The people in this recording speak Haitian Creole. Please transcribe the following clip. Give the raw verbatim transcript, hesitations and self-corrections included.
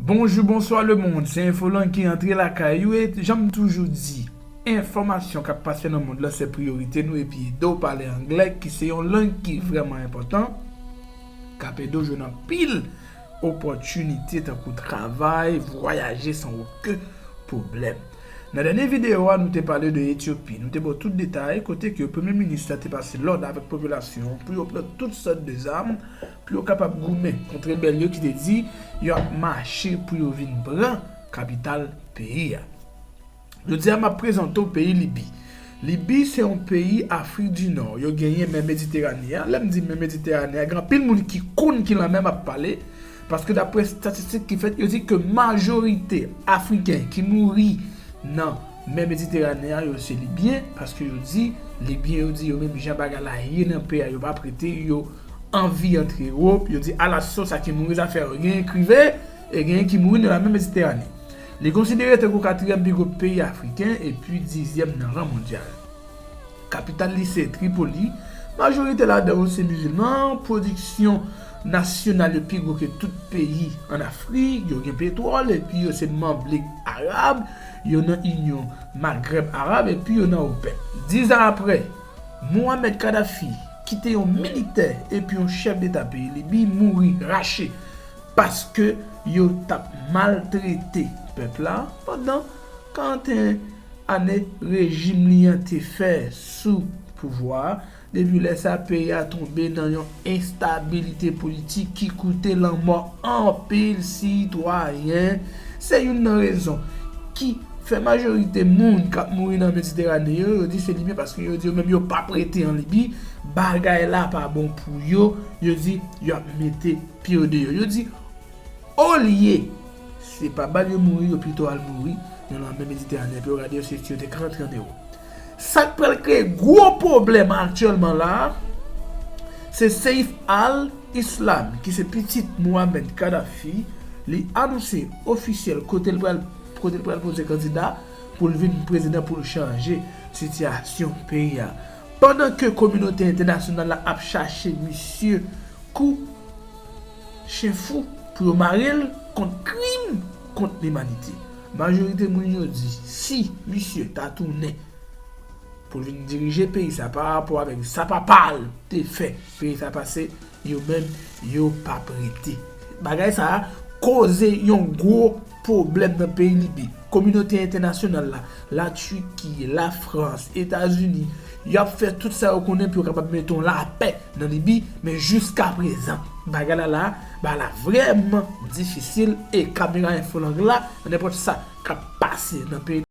Bonjou, bonswa lemonn, se Enfolang ki antre lakay ou e jan m toujou di, enfòmasyon k ap pase nan mond lan se priyorite nou epi ede w pale anglè ki se yon lang ki vrèman enpòtan, k ap ede w jwenn anpil opòtinite tankou travay, vwayaje san okenn pwoblèm. Nan dènye videyo a, nou te pale de Etyopi. Nou te ba w tout detay kote ke premye minis la te pase lòd avèk popilasyon an pou yo pran tout sòt de zam pou yo kapab goumen kont rebèl yo ki te di y ap mache pou yo vin pran kapital peyi a. Jodi a, m ap prezante w peyi Libi. Libi se yon peyi Afrik di Nò. Yo genyen mè Mediterane a. Lè m di mè Mediterane a, gen anpil moun ki konn ki lanmè m ap pale. Paske daprè estatistik ki fèt, yo di ke majorite Afriken ki mouri nan mè Mediterane a, yo se Libyen. Paske yo di, Libyen, yo di yo menm jan bagay la ye nan peyi a, yo pa prete, yo anvi antre Ewòp, yo di alaso sa ki mouri zafè yo. Genyen ki rive, e genyen ki mouri nan lamè Mediterane. Li konsidere tankou katriyèm pi gwo peyi afriken epi dizyèm nan ran mondyal. Kapital li se Tripoli. Majorite ladan yo se mizilman. Pwodiksyon nasyonal yo pi gwo ke tout peyi ann Afrik. Yo gen petwòl epi yo se manm Lig Arab. Yo nan Inyon Magrèb Arab epi yo nan OPEC. Diz an apre, Mohamed Kadhafi, ki te yon militè epi yon chèf deta peyi Libi, mouri rache paske yo t ap maltrete pèp la pandan karanteyen ane rejim li an te fè sou pouvwa a. Depi lè sa, peyi a tonbe nan yon enstabilite politik ki koute lanmò anpil sitwayen. Se youn nan rezon ki fè majorite moun k ap mouri nan Mediterane yo, yo di se Libyen paske yo di yo menm yo p ap rete an Libi, bagay la pa bon pou yo, yo di y ap mete pye yo deyò. Yo di olye se pa bal yo mouri, yo pito al mouri nan lanmè Mediterane epi yo gade yo se si yo te ka rantre an Ewòp. Sa k pral kreye gwo pwoblèm aktyèlman la a, se Seif al-Islam, ki se pitit Mohamed Kadhafi, li anonse ofisyèl kote l pral, kote l pral poze kandida pou l vin prezidan pou l chanje sitiyasyon peyi a. Pandan ke kominote entènasyonal la ap chache misye kou chen fou pou yo mare l kont krim kont limanite. Majorite moun yo di si misye ta tounen pou l vin dirije peyi sa pa rapò avèk sa papa l te fè peyi sa pase, yo menm yo p ap rete. Bagay sa a koze yon gwo pwoblèm nan peyi Libi. Kominote entènasyonal la, Latiki, Lafrans, Etazini, y ap fè tout sa yo konnen pou yo kapab mete yon lapè nan Libi, men jiskaprezan, bagay la la, bagay la vrèman difisil e kamera Enfolang la, nenpòt sa k ap pase nan peyi